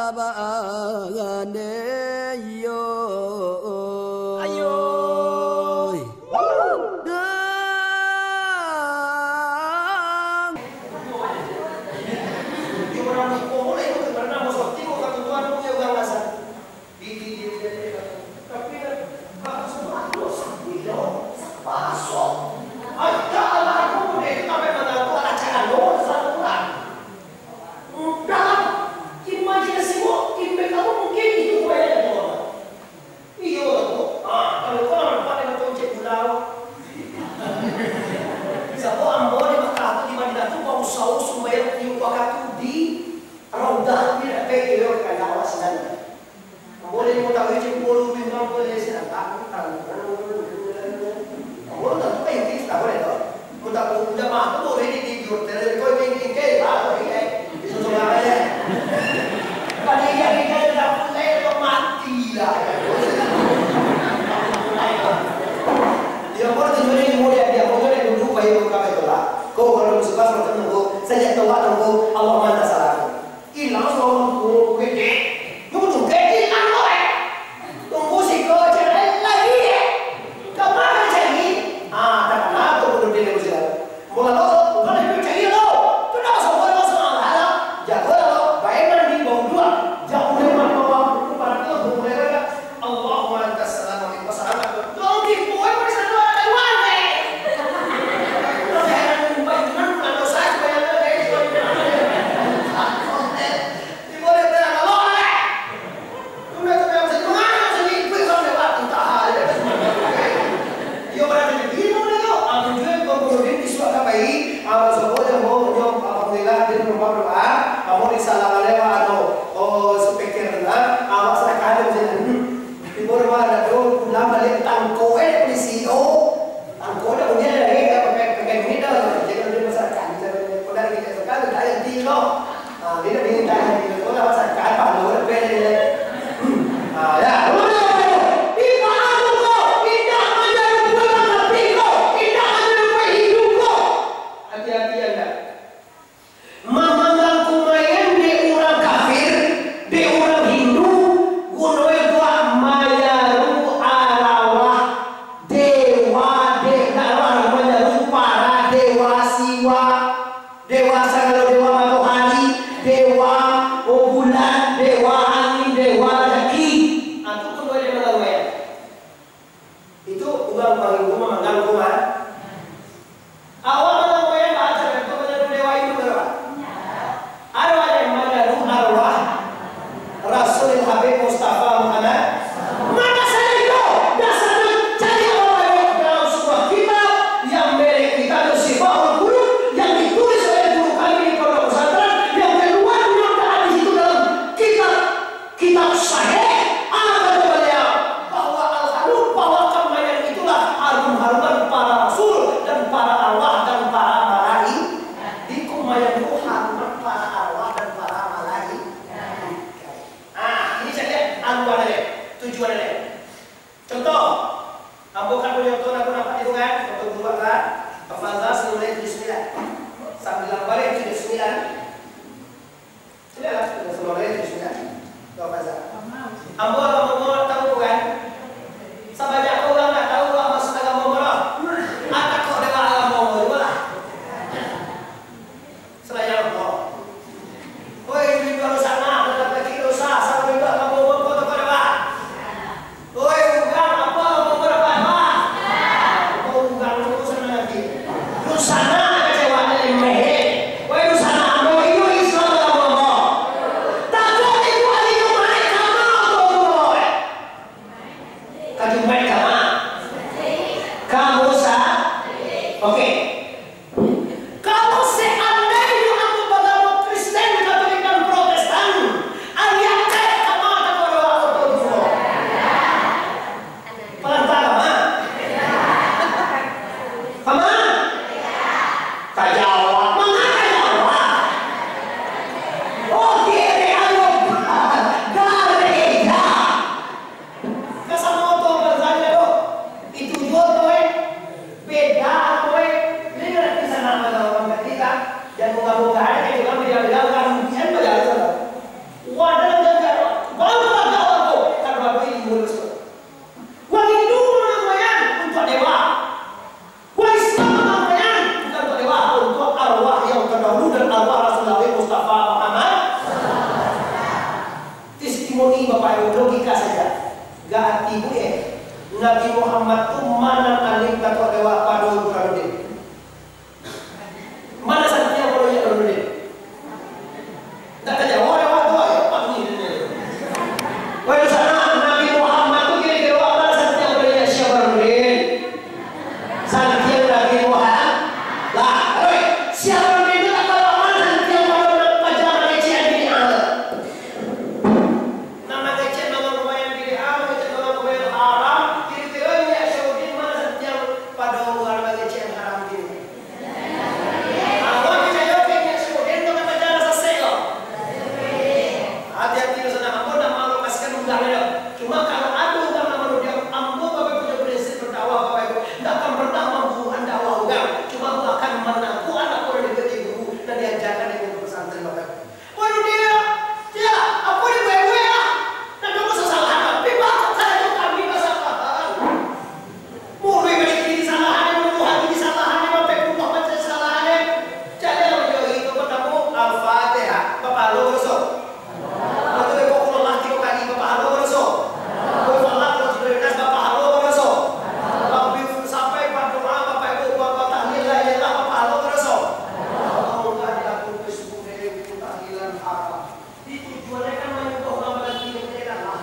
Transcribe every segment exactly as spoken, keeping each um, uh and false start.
Ayo. Dalam imajinasimu, impian kamu mungkin itu buaya dan kolor. Iyo, tu. Ah, kalau kau nampak dengan konsep pulau. Sabab ambo di Makkah tu, di Madinah tu, bausaho sumbayang tiok wakatu di Raudah, di dapek iyo, kayak awak sinan. Boleh mengetahui cemburu memang boleh silakan. Boleh tak? Kayak itu tak boleh tu. Minta jamaah tu boleh di tidur, terus kau ingin ke, ah, boleh, eh. Itu saudara, eh. Kalau iya, kita dah mulai, kau mati lah. Dia pun tunjuk ni, dia, dia pun tunjuk duduk, baik, kau kata lah. Kau kalau musibah, sama tunggu, saja tahu, tunggu, Allah mantap salah. Ilang saurang tu, kecek. Nyo tu kecek ilang tu, eh. Tunggu siko, cari lagi, eh. Kama cari? Ah, takana tu kudu dilihat sinan. Mula tu, bukan itu cari tu. Tu dah masuk bola, masuk angka lah. Jago lah tu. Baik mandi, bauduak. Jauh dari mandi, bawah. Itu berarti tu mulai dah. Allahumma antas salam wa minkas salam. Dong, di buah, di sana ada dua, eh. Udah heran, lupa, itu kan bukan dosa, itu yang ada, guys. Di buah, di sana, Allah, eh. Tunda tu memang sajo, mangana sajo ikuik urang lewat, entah aja. Iyo, barang jadi ilmu dah tu. Ah, tujuan Bang Burhanuddin isuak ka pai, ah, sobo jo ambo, jo, alhamdulillah, dia rumah doa, ambo disalam lewat, anu, oh, speaker tu, ah, awak sadakah aja macam tu. Tibo rumah dah tu, pulang baliak tangko, eh, polisi, oh. Angko dah bunyi dah, eh, dah pakai, pakai duit dah. Jadi, kalau dia masyarakat, misalnya, kau dah lagi tak suka, dia tak jadi kau. Ah, dia dah minta jadi kau, dah masyarakat, baru dah payah jadi. Hmm. Ah, ya. Rumah dah, rumah dah. Di mana kau? Indak manjarupai urang kafir kau. Indak manjarupai Hindu kau. Hati-hati anda. Mamanggang kumaian dek urang kafir, dek urang Hindu, gunonyo buat manyaru arawah dewa, de-, arawah manyaru para dewa Siwa, dewa sagalo dewa matohari, dewa bulan, dewa angin, dewa rajaki. Ah, tu gunonyo mamanggang kumaian. Itu urang paling rumah mangganggu, ah. Awak mangganggu yang baca itu manyaru dewa itu, kan, Pak? Arwah yang manyaru arwah Rasul Habib Mustafa Muhammad. Maka sajo itu, dasarnyo cari awak dalam sebuah kitab yang merek kitab tu sifat orang buruk yang ditulis oleh guru kami di Nabi Muhammad tu ma nan alim kato dek awak pado Burhanuddin? Ma nan santiang pado Burhanuddin? Ndak tajawab dek awak tu, ayo, Pak Budi. Weh, di sana, Nabi Muhammad tu kiro-kiro ma nan santiang pado Syekh Burhanuddin? Santiang Nabi Muhammad. Lah, oi, Syekh Burhanuddin tu tak tahu ma nan santiang pado nan paja mangecekan diri, ah. Nan mangecek malam kumayan bid'ah, mangecek malam kumayan haram, kiro-kiro Nyiak Syaihuddin ma nan santiang pado urang mangecek haram kini? Awak picayo ka Nyiak Syaihuddin tu ka paja nan sasek ko? Hati-hati di sana, ambo ndak maalokasikan urang lai doh. Cuma kalau ado urang nan manuduah, ambo bagai punyo prinsip berdakwah, Bapak Ibu, ndak akan pernah mamburuakan dakwah urang. Cuma ambo akan manakuak anak urang nan dibuek guru, nan diajakan di pondok pesantren, Bapak Ibu. Waduh, dia, dia, apo dibuek-buek ah? Ndak ado sasalahan, tapi baru karajo kami basalahan. Mulai dari kini salahan, mulai hati salahan, sampai kubah macam salahan. Jadi, yang menjadi itu pertama, Al-Fatihah. Bapahalo baraso? Lepas tu, baca Qul Huwallah tiga kali, bapahalo baraso? Qul Falaq, Qul Nas, bapahalo baraso? Sampai badoa, Bapak Ibu, buat tahlil, la ilaha illallah, bapahalo baraso? Kalau ndak diatur Facebook dari tahlilan haram. Itu jualnya kan manyuruh urang baganti dengan edan lah.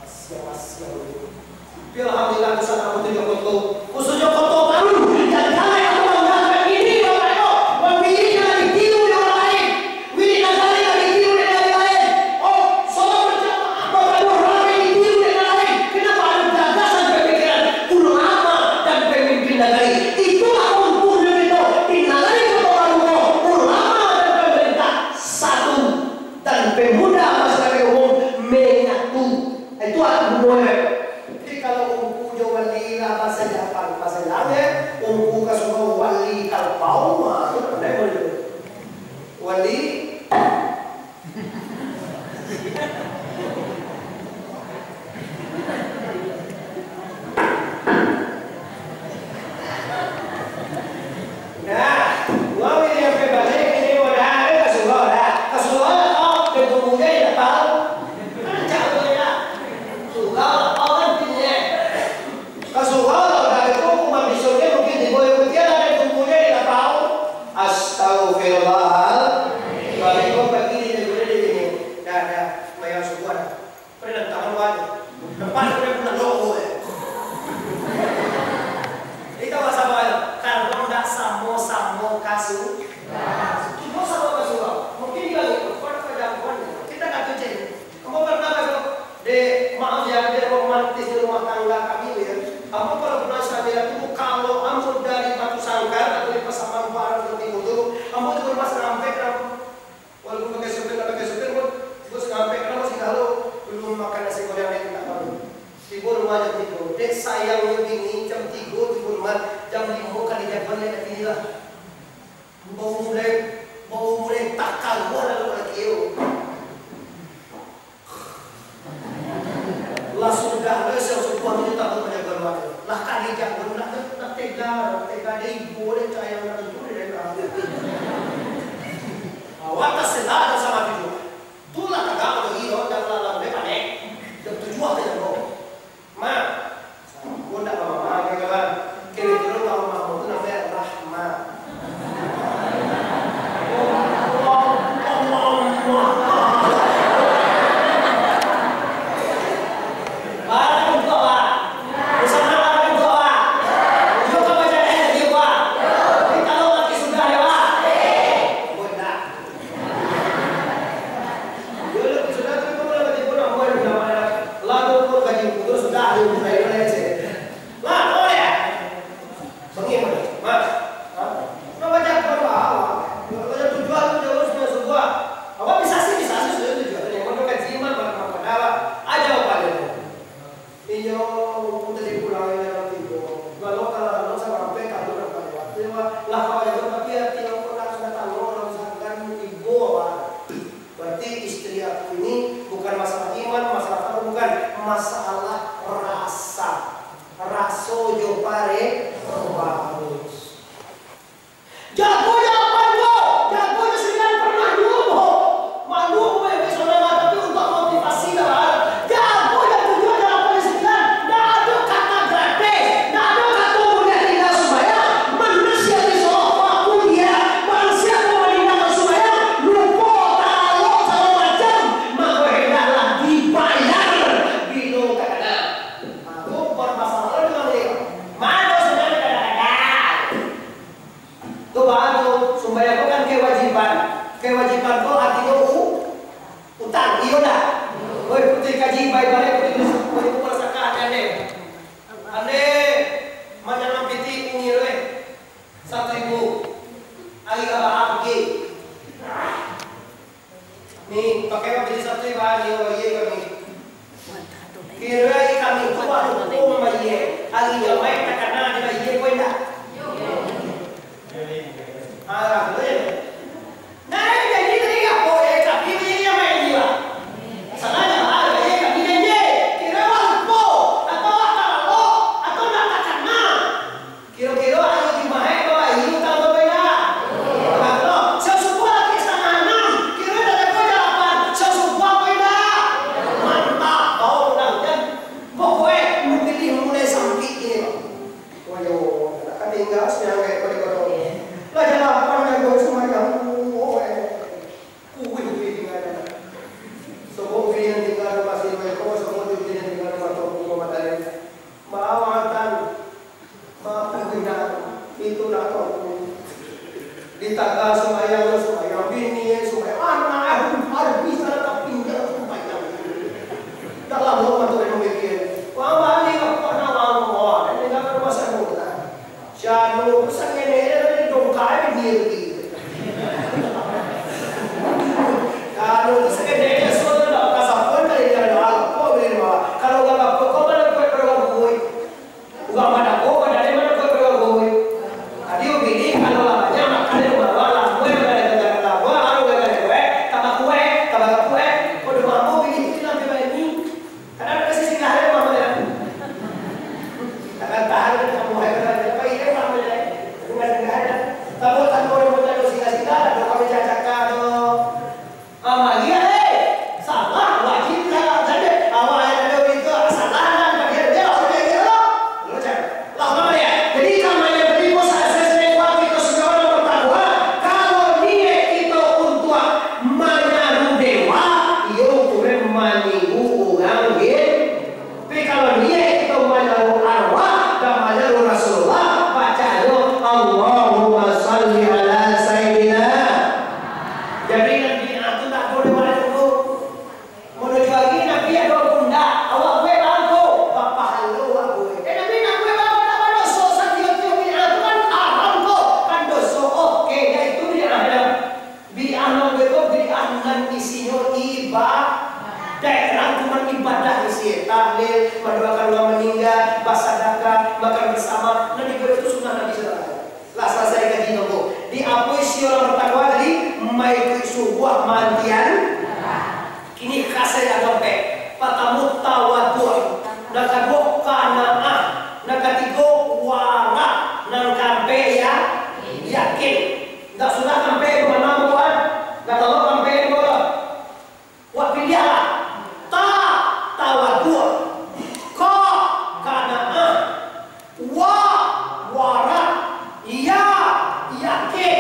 Kasian, kasian. Tapi alhamdulillah, di sana aku tunjuk foto. Khususnya foto baru. Dan jangan kamu banggakan ini, Bapak Ibu. Memilih jangan ditiru di orang lain. Wirid nagari jangan ditiru di negara lain. Oh, sholat berjamaah, Bapak Ibu, ramai ditiru di negara lain. Kenapa? Ada gagasan pemikiran ulama dan pemimpin negeri. Itulah untungnya kita di negeri Kota Baru, ulama dan pemerintah satu dan pemuda masyarakat umum menyatu. Itu aku boleh. Jadi kalau ungku jo wali lah bahasa Japan, bahasa Jalan, eh, ungku ka surau, wali ka lapau, wah, tu pandai boleh. Wali. Nah, uang ini sampai balik, ini modal, eh, ka surau dah. Ka surau lah kau, dia tunggu je, dia tahu. Kan cak tu je dah. Surau lah kau kan pinjam. Ka surau lah, udah itu, umat bisunyo mungkin tibo yang putiah lah, dia tunggu je, dia tahu. Astagfirullah. Balik kau pagi ni, dia boleh di sini. Dah, dah, bayar subuh dah. Pernah tangan wajah. Depan pernah pernah loko ya. Kita bahasa apa ya? Kalau ndak samo-samo kasu. Cuma samo kasu. Mungkin dia itu, kau nak kerja apa? Kita nggak kerja. Kamu pernah nggak tuh? Dek, maaf ya, dek romantis di rumah tangga kami ya. Kamu kalau pernah sadar tuh, kalau kamu dari Batu Sangkar atau di Pasaman Barat atau Timur tuh, kamu tuh rumah sampai kan. Walaupun pakai sopir, tak pakai sopir pun, bos sampai, karena masih tahu, belum makan nasi goreng, dia minta malu. Tibo rumah jam tigo. Dek sayangnyo bini, jam tigo tibo rumah, jam limo ka di Japan, dia dah pilih lah. Bau mulai, bau mulai tak karuan lalu lagi yo. Lah sudah, lah siang subuah tu, dia takut banyak keluar. Lah kali jago, nak, nak tega, nak tega, dia ibu, dia sayang, nak tentu, dia dah. Awak tak sela, tak sama tujuh. Tu lah tegak, kalau iyo, jangan lah, lah, dia panik. Jam tujuh aja jago. Mak, Ko ndak ka mama, ka kawan. Kiro-kiro ka mama ko tu namonyo Rahma. Barang untuak awak. Usaha barang untuak awak. Yo ka baca eh, yo, Pak. Tapi kalau laki sudah, yo, Pak. Ko ndak. Tingga sumbayang gaek baliak ka rumah. Lah jam lapan ka rumah sumbayang. Kuih ubi tingga. Sobo ubi nan tingga tu masih baiko, sobo ubi nan tingga tu matuang bungo matahari. Bawatan. Makuih nan itu lah kau. Di taga sumbayang, sumbayang bini, sumbayang anak, aduh, aduh, bisa lah tapinggang sumbayang. Dalam rumah tu dia mamikir. Wah, balik ka rumah, wah, wah, dan tinggal rumah saya. Si Anu tu sakik dek dia, dongka ai bini tu. Si Anu tu sakik dek dia, so tu dak ka sapuan kali dia dah, kok boleh mah. Kalau dak ka kok, kok mana kuat pada buih. Urang pada kok, pada dia mana kuat pada buih. Tadi bini kalau lah banyak makan di rumah, lah muai pada tinggal pada buah, kalau dah kuat, tambah kuat, tambah kuat. Kok dah mampu bini tu bilang dia ni. Kadang ado sisi lain mah, ya. Kadang tahan, kadang tahan, kadang tahan, tapi iyo mah, ya. Kadang tahan, kadang tahan. Tahu, tahu, orang pun tahu sila-sila, ada kami cakap tu. Ah, mari, eh. Salah, wajib, salah, jadi. Awak yang ada itu, salah, dan dia, dia, orang yang dia, lo. Lo cakap. Lah, mako, ya. Jadi, kama yang bari ko sa-, sa-, sa-, kuat kito sabananyo bertakwa. Kalau niat kito untuak manyaru dewa, iyo ukuran maniru urang lain. Tapi kalau niat kito manyaru arwah, dan manyaru Rasulullah, bacanyo, "Allahumma shalli ala Sayyidina." Jadi, nan bid'ah tu tak boleh wajib tu. Manuju ari Nabi ado pundak, awak buek bangko, bapahalo awak buek. Eh, Nabi nak buek bangko, tak badoso, satio-tio bid'ah tu kan haram ko, kan doso, oke, yaitu bid'ah dah. Bid'ah nan beko, bid'ah nan isinyo ibadah, rangkuman ibadah isi, tahlil, mandoakan urang maningga, basadakah, makan bersama, nan ibadah tu sunnah Nabi sallallahu alaihi wasallam. Lah salasai kaji tongko. Di apo isi urang bertakwa tadi? Maikuik suruah mantian. Kini khas sajo nan kampek. Partamo tawaduk. Nan kaduo qanaah. Nan katigo warak. Nan kaampek ya, yakin. Ndak sudah kampek tu mana bukan? Ndak tahu kampek tu bukan? Wak piliahlah. Ta, tawaduk. Ka, qanaah. Wa, warak. Ya, yakin.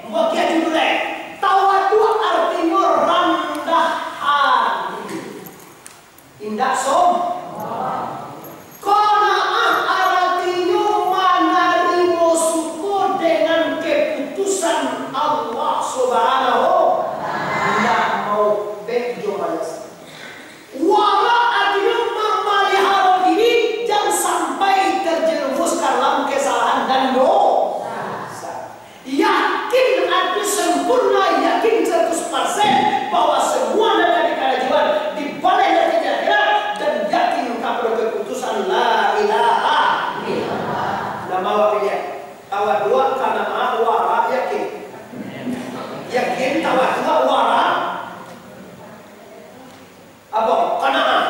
Bagian judul, eh. Tawaduk artinyo randah hati. Indak som-, Qanaah aratinyo manarimo suko dengan keputusan Allah Subhanahu wa Ta'ala. Indak mau bek jo malas. Warak aratinyo mamaliharo diri jan sampai terjerumus ka dalam kesalahan dan dosa. Yakin, arti sempurna, yakin seratus persen bahwa semua nan ka dikarajoan dibaleh nanti di akhirat, dan yakin kapado keputusan la ilaha illallah. Nan awak piliah, tawaduk, qanaah, warak, yakin. Yakin, tawaduk, warak. Apo? Qanaah?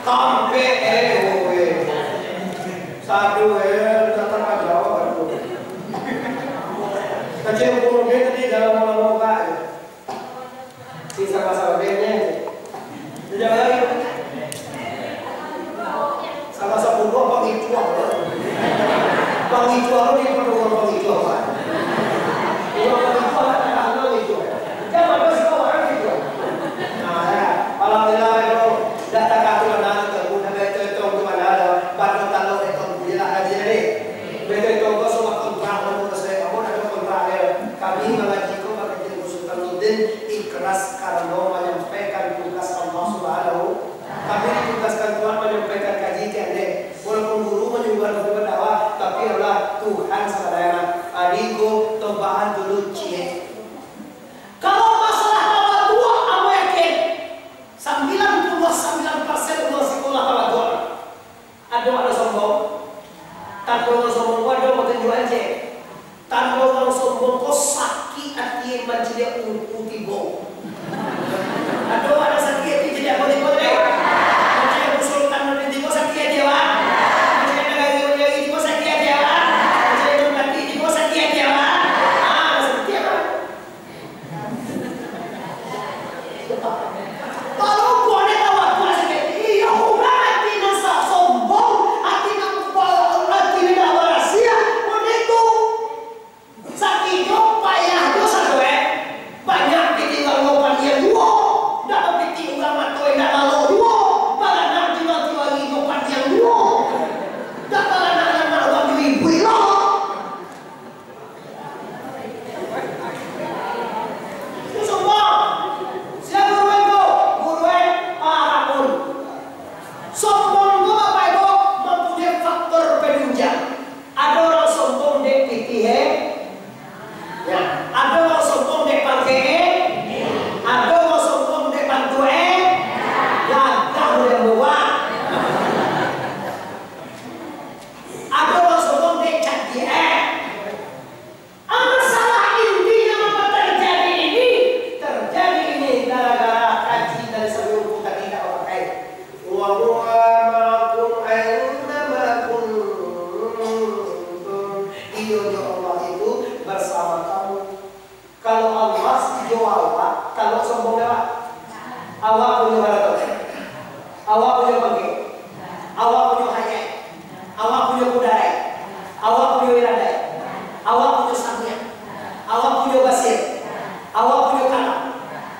Kampek, eh, oh, eh. Sadu, eh, datang aja, aduh. Kecil umur dia tadi dalam lama-lama, eh. Si sama-sama dia, eh. Dia jangan lagi. Salah sapuluah pangicuah. Pangicuah tu di padang urang pangicuah, Pak. Urang pangicuah, kan, tahu pangicuah. Jangan masuk urang pangicuah. Nah, ya. Alhamdulillah, itu. Dah takah tu mana tu, dah baca itu tu mana dah. Baru tahu itu, bila haji tadi. Baca itu tu semua kontrak, lalu selesai. Kamu dah ada kontrak, ya. Kami mengaji itu, Pak Haji Sultan Nurdin, ikhlas karena menyampaikan tugas Allah Subhanahu Kami ditugaskan Tuhan manyampaikan kaji ka Anda. Walaupun guru manyuruh urang berdakwah, tapi Allah Tuhan sabananyo. Adi ko, tobahan dulu ciek. Kalau masalah tawaduk, ambo yakin, sambilan puluah sambilan persen urang sikolah tawaduk. Ado, ado sombong. Tando urang sombong ko ado, batunjuakan ciek. Tando urang sombong ko sakik ati mancaliak ungku tibo. Ado, ado sakik ati caliak ungku tibo tadi. Mancaliak Abu Sultan tibo sakik ati awak. Mancaliak nagari-nagari tibo sakik ati awak. Mancaliak Imam Kanti tibo sakik ati awak. Ah, sakik ati awak. Kalau buah dia tawaduk sakik ati, iyo, urang ati nan sa-, sombong, ati nan ba-, ati nan indak barasiah, buah dia Iyo jo Allah itu bersama kamu. Kalau Allah jo awak, talok sombong dek awak. Awak punyo harato, awak punyo pangkek, awak punyo hayat, awak punyo kudarat, awak punyo iradat, awak punyo samiak, awak punyo basir, awak punyo kalam,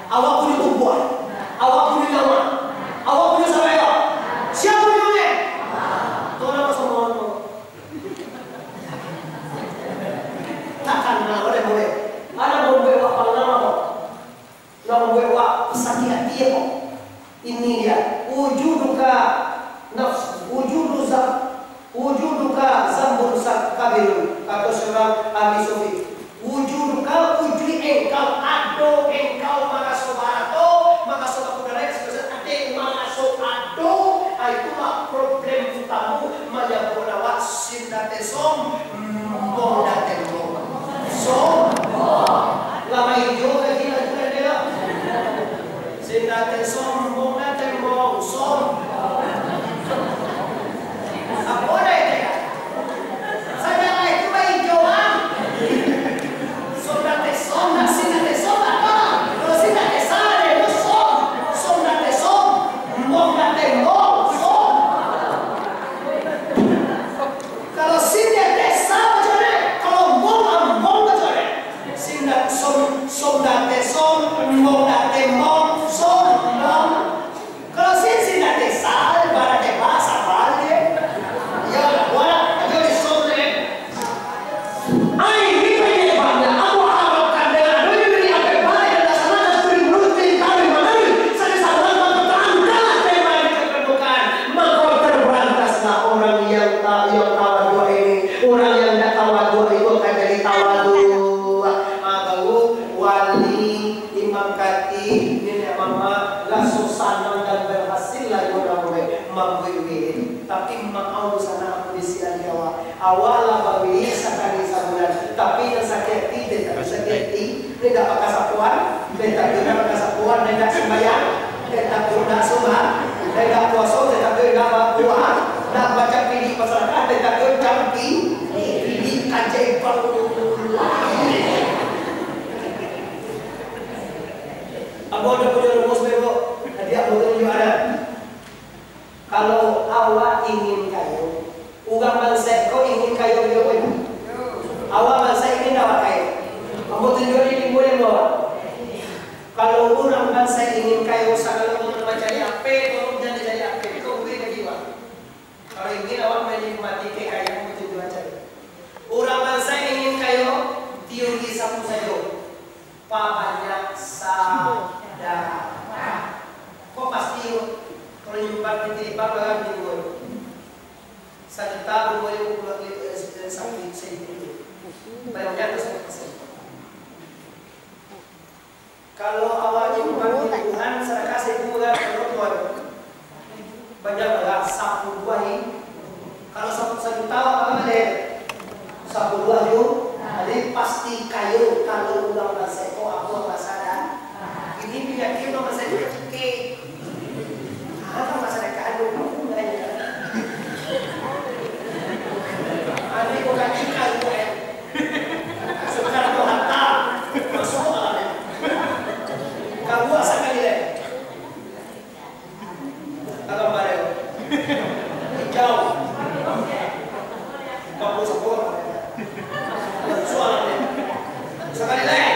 awak punyo tubuah, awak punyo nyawa, awak punyo sarayo. Sia punyo nyo? Tolong sombong tu. Takkan lah, boleh, boleh. Anak mambuek wak pangalaman kok. Lah mambuek wak sakik ati kok. Ini dia, wujuduka nafs, wujudu zam, wujuduka zambun sa-, kabirun, kato surang ahli sufi. Wujuduka, wujud engkau, ado engkau maraso barato, maraso bakudarat, sebesar ade maraso ado, ah, itulah problem utama manyabuik awak sin date som, mbong date mbong. Som, lah maijo ka gila tu ade lah. Sin date som, mbong date mbong, som. Apo dek? Sagalo itu baijo, ah. Som date som, dak sin date som, dak apo. Kalau sin date sa, dek, itu som. Som date som, mbong date mbong, som. Kalau sin date sa, macam mana? Kalau mbong, ah, mbong, macam mana? Sin da-, som, som date som, mbong date mbong, som, mbong. Kalau sin, sin date sa, bara date ba, saba je. Iyo lah, buat lah. Ajo di som deh. Ai, ni banyak banyak. Aku harapkan dengan adanya diri akan baik dan laksanakan studi menuntut kami mengenai satu sama maka terangkatlah tema yang kita perlukan. Maka terberantaslah orang yang ta-, yang tawaduk ini. Orang yang tidak tawaduk itu akan jadi tawaduk. Ah, baru wali, imam khatib, niniak mamak, lah susah sanang dan berhasil lah guna mambuek wirid. Tapi maaf, sana aku bisikan di awak. Awak lah bawirid sakali sabulan. Tapi nan sakik ati, tetap sakik ati. Indak bakasapuan, tetap indak bakasapuan, indak sumbayang, tetap indak sumbah, indak puaso, tetap indak bapuah, indak baca pidi masyarakat, tetap indak campi, pidi kajai bangun. Ambo ado punyo rumus, Bebo. Tadi ambo tunjuak ado. Kalau awak ingin kayo, urang bansaik ko ingin kayo juo ko indak? Awak bansaik ingin awak kayo? Ambo tunjuak di limbo-limbo awak. Kalau urang bansaik ingin kayo, sagalo urang mancari H P, tolong jan dicari H P, ko bukan ka jiwa. Kalau ingin awak menikmati kekayoan, ambo tunjuak caro. Urang bansaik ingin kayo, tiuri sapu sajo. Pabanyak sadakah. Ko pasti, kalau nyumbang di timbang dalam minggu. Sajuta bubuih, eh, eh, sabu-, saribu. Paling banyak tu saratus ribu. Kalau awak nyumbang di Tuhan, sadakah saribu urang, kalau Tuhan. Banyak bana, sapuluah ribu. Kalau sa-, sajuta, awak bana deh? Sapuluah ribu. Jadi, pasti kayo kalau urang bansaik ko, apo masalah? Ini panyakik urang bansaik ko, cukai. Ah, kan masalah kado, kan? Ado ko kaki kayo, eh. Soekarno Hatta, masuak lah, eh. Kabuak sakali, eh. Alam barel. Hijau. Bagus, bagus. Suara dia. Sakali lai.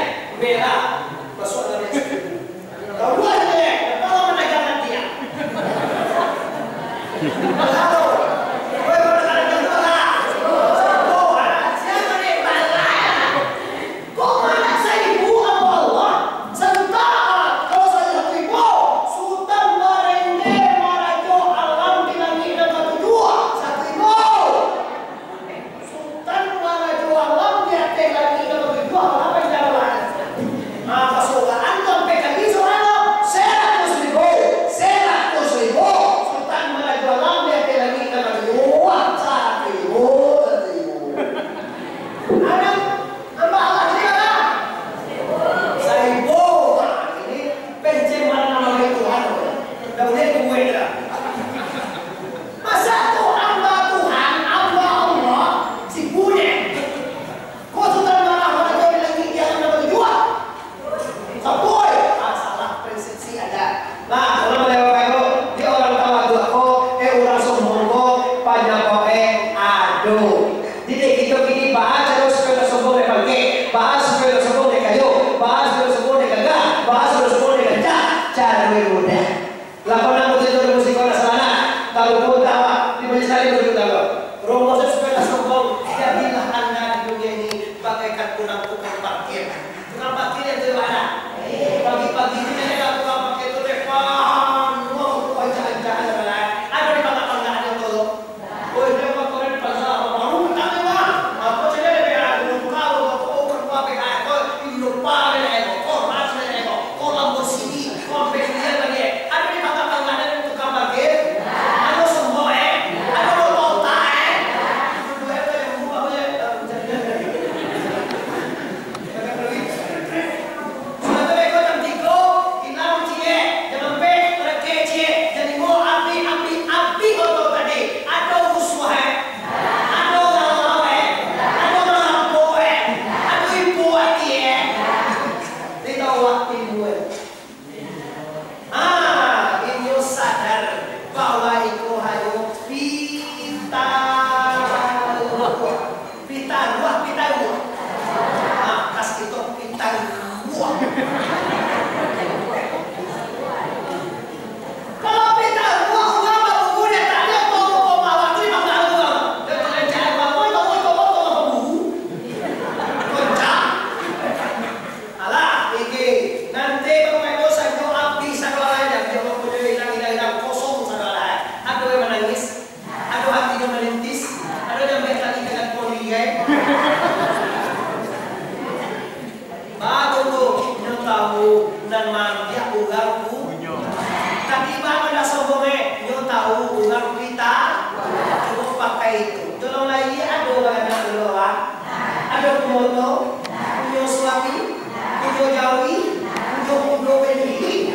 Ado punyo oto, punyo suami, punyo jawi, punyo kudo bini.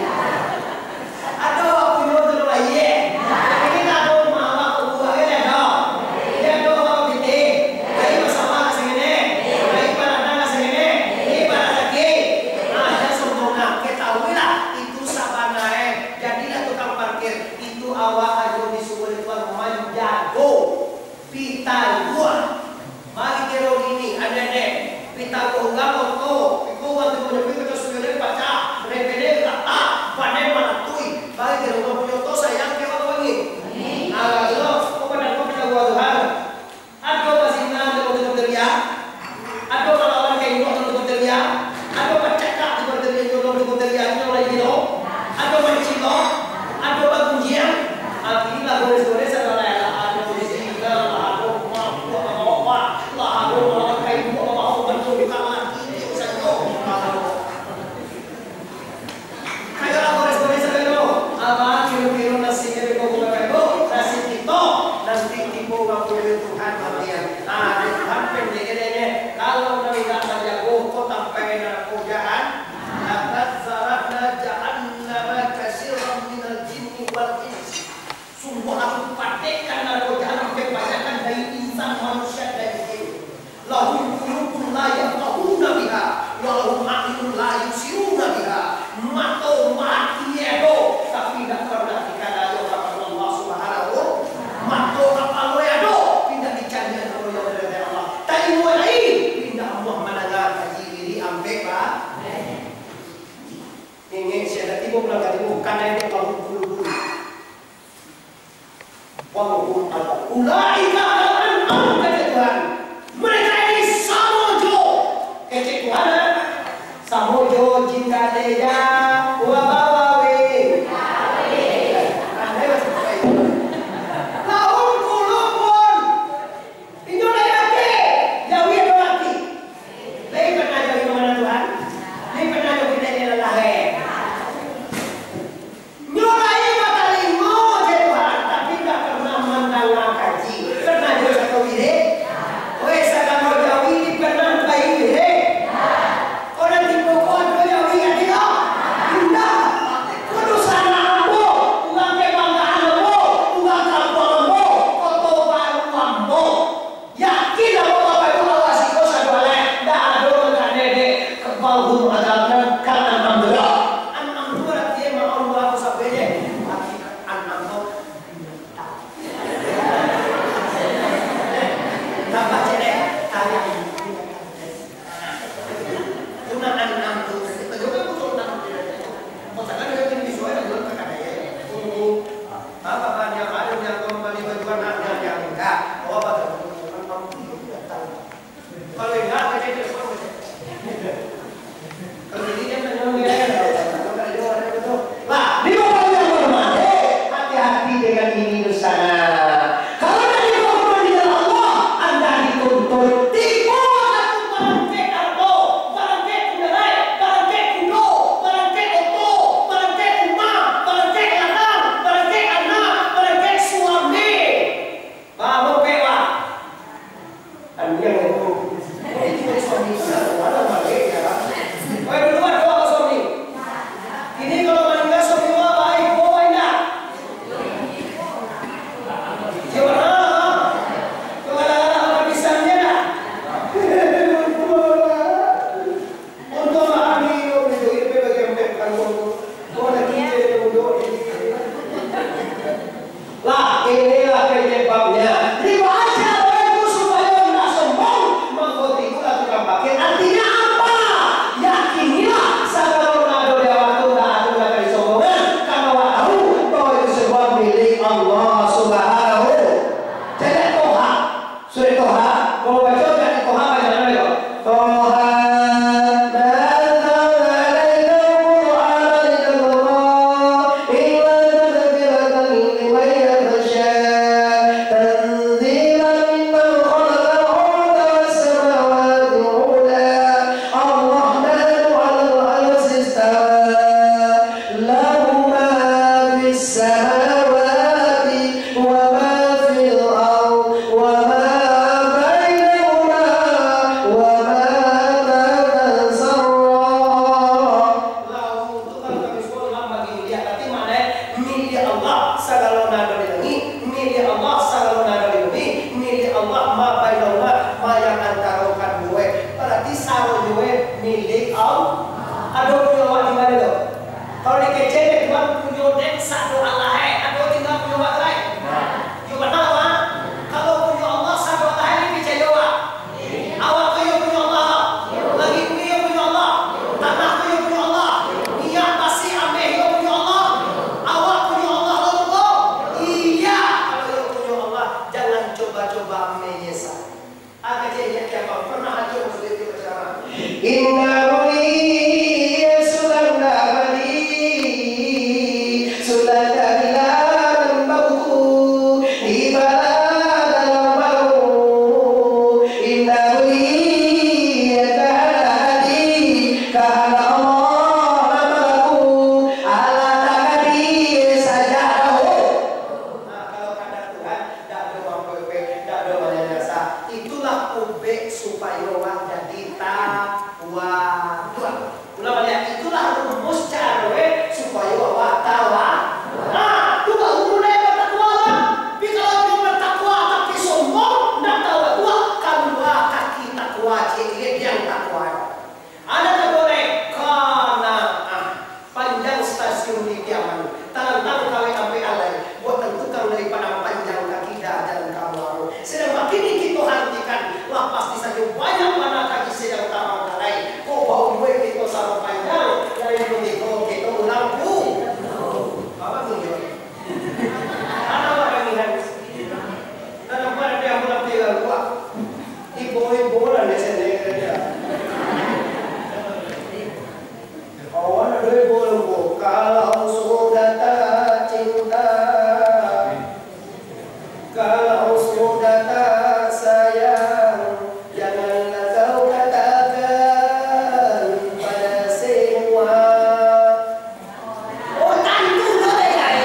Ado punyo tu laie. Ini tak ado rumah awak ko buah, kan ado. Ini ado rumah pitih. Lai masalah ka sangene. Lai paradang ka sangene. Ini paradang sakik. Nah, jan sombong nah. Ketahuilah, itu sabana e. Jadilah tukang parkir. Itu awak ajo disuruah dek Tuhan manjago. Pitagua. Mari kiro kini, ade-ade. Pitagua urang oto, iko urang tu punyo, iko sudah pacah, repede retak, badan malatui. Mari kiro urang punyo oto sayang kiro urang ni. Alah, lo, kau pandang kau pitagua Tuhan. Ado bazina dalam tubuah dia. Ado malawan ka indok dalam tubuah dia. Ado bacakak di badan dia, dalam tubuah dia, inyo lai gilo. Ado mancilok, ado bagunjiang. Ah, inilah gores-gores adalah lah ado zina, lah ado mabuk, lah ado malawan ka indok, lah ado manunjukkan laki, itu sajo. Kayo lah gores-gores sajo. Abang, kiro-kiro nasi kami kau buka kayu, nasi kito, nanti tibo waktunyo Tuhan maliek. Ah, dek Tuhan pendek-pendek. Kalau nan indak manjago, kau sampai narako jahan-, Laqad zara'na jahannama katsiran minal jinni wal ins. Sungguah Aku padekkan narako jahanam kabanyakan dari insan, manusia, dan jin. Lahum qulubun la yafqahuna biha, wa lahum a'yunun la yubsiruna biha. Mato mati ado, tapi indak pernah dikandani Allah Subhanahu. Mato kapalo ado, indak dikandani Allah. Talimo lai, indak amuah mandanga kaji diri ampek ba-, Ingek sia, tibo pulang ka tibo, kana itu lahum qulubun. Wa hum ala. Ulaika kal an'am, kata Tuhan. Mereka ini samo jo, kecek Tuhan, ah, samo jo jin galeja, wa bawawe. Andai masuk ka itu. Lahum qulubun. Inyo lai ati, jawi ado ati. Lai pernah jawi ka mano Tuhan? Lai pernah jawi ka dalam lahia? Nyo lai batalingo jo Tuhan, tapi indak pernah mandanga kaji. Pernah jo cako wirid? Milik Allah. Ado punyo awak di mano tu? Kalau dikecek dek Tuhan, punyo den sado Allah, eh. Ado tingga punyo awak tu, eh? Yo bana, Pak. Kalau punyo Allah sado Allah, eh, picayo, Pak? Awak ko yo punyo Allah. Langik bumi yo punyo Allah. Tanah ko yo punyo Allah. Minyak basi ameh yo punyo Allah. Awak punyo Allah lo, Pak? Iya, kalau yo punyo Allah, jangan coba-coba menyesal. Aka cek indak kiamat pernah ajo maksud itu berceramah. Inna buli sudah nabadi, sudah dari dalam bauku, di bala dalam bau. Inna buli ya ta'ala hadi, karena Allah mamaku, Allah takadi sajak dahulu. Nah, kalau kandak Tuhan, dak ado mangkepek, dak ado manyanyasa. Itulah ubek supayo awak jadi tawaduk. Ulang baliak, itulah rumus caro supayo awak tawa-, nah, tu baru mulai batakwa lah. Tapi kalau dia batakwa tapi sombong, ndak tawaduk, kalua kaki takwa, ciek liek yang takwa. Anak boleh, qanaah. Panjang stasiun di Piaman, talantang kawek ampek alai, buatan tukang dari Padang Panjang ka kida jalan ka Muaro. Sadang bakini kito haratikan, lah pasti sajo banyak bana kaji sadang tabangkalai. Kok bau jua kito samo panjang, lain pun kito, kito ulang pu-, apa tu, Jo? Anak barangihan. Tanam pada dia pulang tiga buah. Ibo-ibo lah di sini kerja. Kawan ada ibo-ibo. Kalau sudah tak cinta, kalau sudah tak sayang, janganlah kau katakan pada semua. Oh, tantu tu, teh, ai.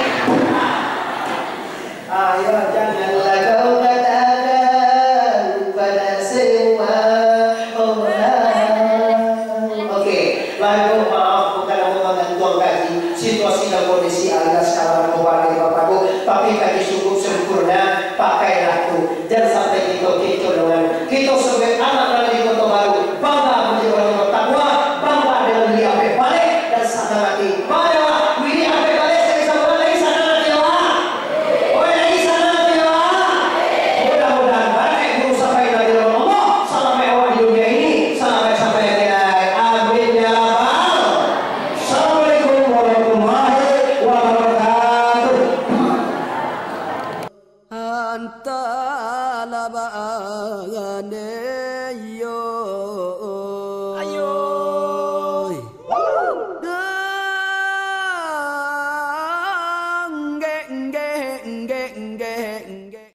Ayo, janganlah kau katakan pada semua orang. Oke, lalu maaf, bukan aku menggantung kaji. Situasi dan kondisi alias kawan kembali Bapakku, tapi kaji cukup sempurna, pakailah tu. Jan sampai kito keco dengan kito sebagai anak nan di Koto Baru, bangga menjadi orang yang bertakwa, bangga dengan diri ampek baleh, dan sanang ati. Bangga, diri ampek baleh, saya sama lagi sanang ati, awak. Oi, lagi sanang ati, awak. Mudah-mudahan barakek guru sampai nanti Allah, salamaik awak di dunia ini, salamaik sampai akhirat. Amin ya rabbal. Assalamualaikum warahmatullahi wabarakatuh. Antala baane yo.